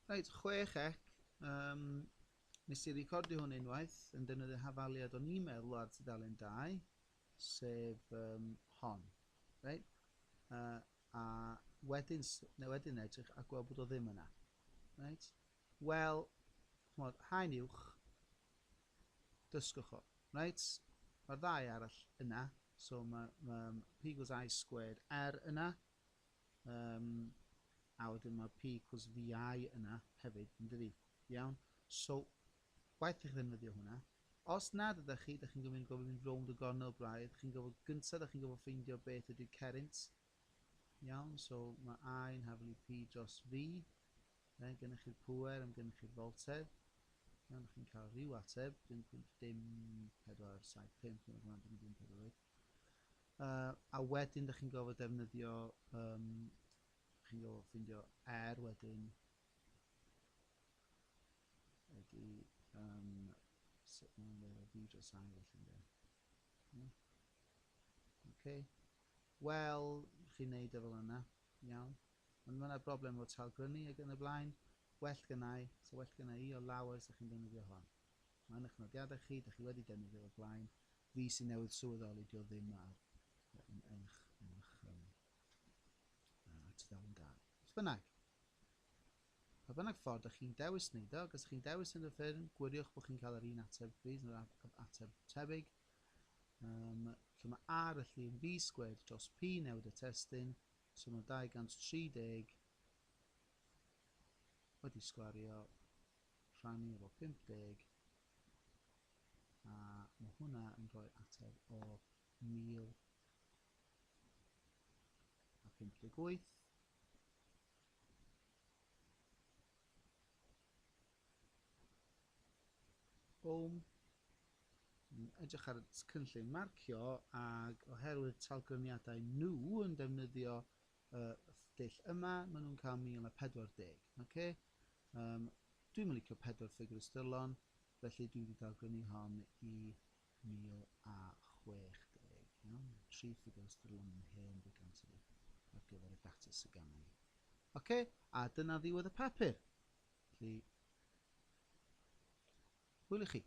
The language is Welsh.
Reit, 6 ec. Nes i recordio hwn unwaith yn defnyddio hafaliad o'n i'n meddwl ar tudalen 2, sef hon. Reit? A wedyn, neu wedyn edrych a gweld bod o ddim yna. Reit? Wel, ch'mod, haen uwch, dysgwch o. Reit? Mae'r ddau arall yna, so mae P equals I squared R yna. A wedyn mae P equals VI yna hefyd, yn dydi? Iawn? So, gwaith i chi ddefnyddio hwnna. Os nad ydych chi, ydych chi'n gofyn mynd rownd y gornel braidd, chi'n gofyn, gyntaf ydych chi'n gofyn ffeindio beth ydy'r cerrynt. Iawn, so mae I yn haflu P dros V. Then gennych chi'r pŵer, am gennych chi'r foltedd. Iawn, chi'n cael rhyw ateb, 0.0475, 0.048. A wedyn ydych chi'n gofod defnyddio, chi'n gofod ffeindio R wedyn, ydy, sut mae'n dweud, V dros I felly, ynde. Yeah. Okay. Wel, chi'n neud e fel yna, iawn. Ond mae yna broblem o talgrynu ac yn y blaen. Well gennau, so well gennau i o lawer os ydych chi'n defnyddio hon. Mae'n eich nodiadau chi, ydych chi wedi defnyddio o'r blaen. Fi sy'n newydd sylweddoli dio ddim ar yn eich tudalen 2. Beth bynnag, pa bynnag ffordd ydych chi'n dewis wneud o, os chi'n dewis yn y ffurf, gwiriwch bod chi'n cael yr un ateb, please, neu'r ateb tebyg. Lle mae R felly yn V squared dros P newid y testun, so mae 230 wedi sgwario rhannu efo 50, a mae hwnna yn rhoi ateb o 1058. Ohm. Edrych ar y cynllun marcio, ac oherwydd talgryniadau nhw yn defnyddio y dull yma, maen nhw'n cael 1040. Okay? Dwi'm yn licio pedwar ffigur ystyrlon, felly dwi wedi dalgrynu hon i 1060. Iawn? Tri ffigur ystyrlon yn hen ddigon tydi ar gyfer y data sydd gennym ni. Okay? A dyna ddiwedd y papur. Felly, hwyl i chi.